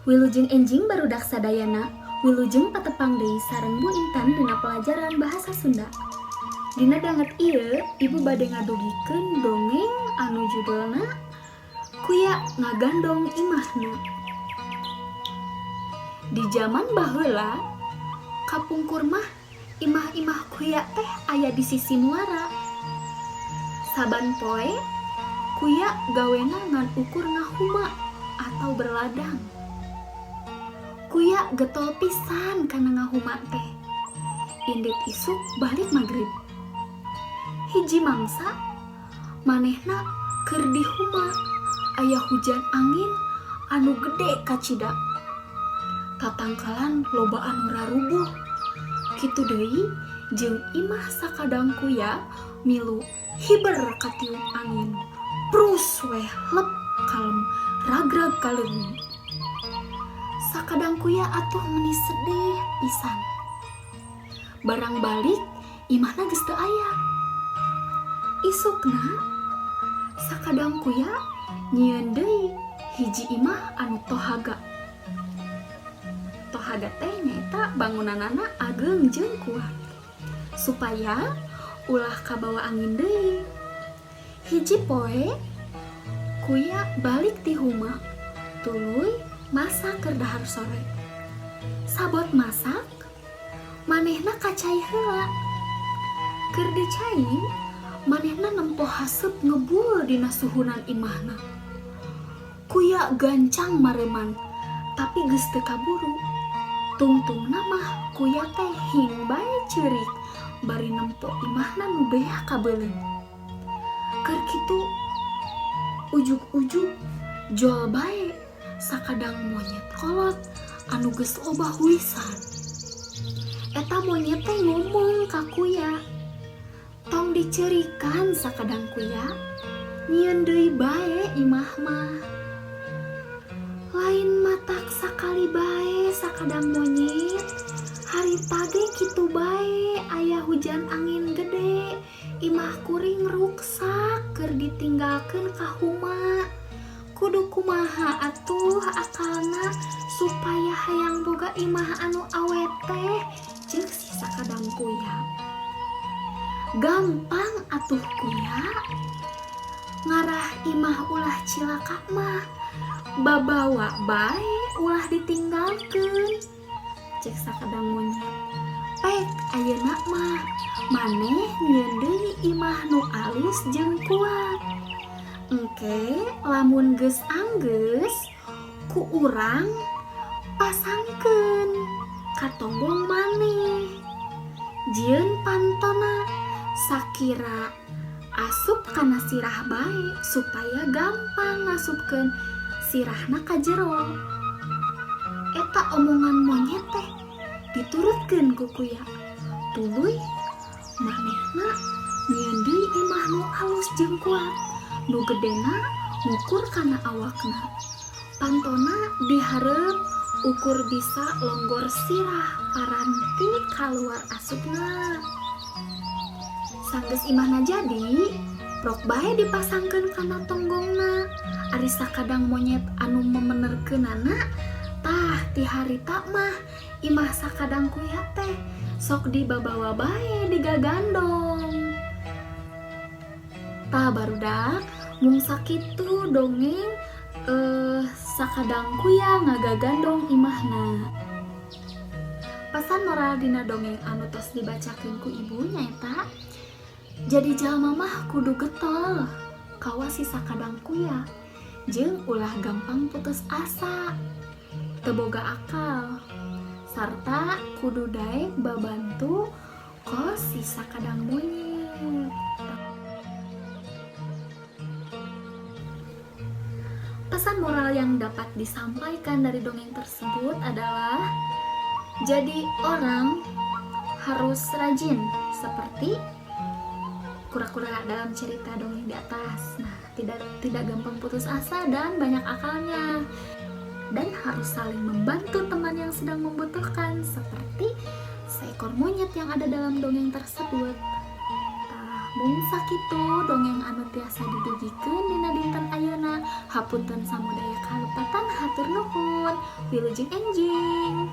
Wilujeng enjing, barudak sadayana, wilujeng patepang deui sareng Bu Intan dina pelajaran bahasa Sunda. Dina danget ieu, Ibu bade ngadugikeun dongeng anu judulna Kuya Ngagandong Imahna. Di zaman baheula, kapungkur mah imah-imah kuya teh aya di sisi muara. Saban poe, kuya gawena ngan ukur ngahuma atau berladang. Kuya getol pisan kana ngahuma teh. Indit isuk, balik magrib. Hiji mangsa manehna keur di huma, aya hujan angin anu gede kacida. Tatangkalan loba anu rarubuh. Kitu deui jeung imah sakadang kuya milu hiber katiup angin. Prus weh, lep kalem, ragrag kaleungi. Sakadang kuya atuh meni sedih pisan. Barang balik, imahna geus teu aya. Isukna sakadang kuya nyieun deui hiji imah anu tohaga. Tohaga teh nyaeta bangunanana ageng jeung kuat, supaya ulah kabawa angin deui. Hiji poe kuya balik ti huma, tuluy masak keur dahar sore. Sabot masak, manehna ka cai heula. Keur di cai, manehna nempo haseup ngebul dina suhunan imahna. Kuya gancang mareuman, tapi geus teu kaburu. Tungtungna mah kuya teh hing bae ceurik bari nempo imahna nu beah kabeuleum. Keur kitu ujug-ujug jol bae sakadang monyet kolot anu geus loba huisan. Eta monyet teh ngomong ka kuya, "Tong diceurikan, sakadang kuya, nyieun deui bae imah mah." "Lain matak sakali bae, sakadang monyet, harita ge kitu bae, aya hujan angin gede, imah kuring ruksak keur ditinggalkeun ka huma. Kudu kumaha atuh akalna supaya hayang boga imah anu awet teh?" ceuk si sakadang kuya. "Gampang atuh, kuya, ngarah imah ulah cilaka mah babawa bae, ulah ditinggalkeun," cek sakadang monyet. "Pek ayeuna mah maneh nyieun deui imah nu alus jeung kuat. Engke lamun geus anggeus, ku urang pasangkeun ka tonggong maneh. Jieun pantona sakira asup kana sirah bae supaya gampang ngasupkeun sirahna ka jero." Eta omongan monyet teh diturutkeun ku kuya. Tuluy manehna nyieun deui imah nu alus jeung kuat, nu gedena ngukur kana awakna. Pantona dihareup ukur bisa longgor sirah paranti kaluar asupna. Sanggeus imahna jadi, prok bae dipasangkeun kana tonggongna. Ari sakadang monyet anu memenerkeunana, tah ti harita mah imah sakadang kuya teh sok dibabawa bae digagandong. Tah barudak, mung sakitu dongeng sakadang kuya ngagagandong imahna. Pesan moral dina dongeng anu tos dibacakeun ku ibu nyaeta jadi jalma mah kudu getol kawas si sakadang kuya, jeung ulah gampang putus asa, teu boga akal, sarta kudu daek babantu kos si sakadang monyet. Pesan moral yang dapat disampaikan dari dongeng tersebut adalah jadi orang harus rajin seperti kura-kura dalam cerita dongeng di atas. Nah, tidak tidak gampang putus asa dan banyak akalnya. Dan harus saling membantu teman yang sedang membutuhkan seperti seekor monyet yang ada dalam dongeng tersebut. Tah, mung sakitu dongeng anu tiasa didugikeun dina dinten ayeuna. Hapunten samudaya. Kalepatan, hatur nuhun. Wilujeng enjing.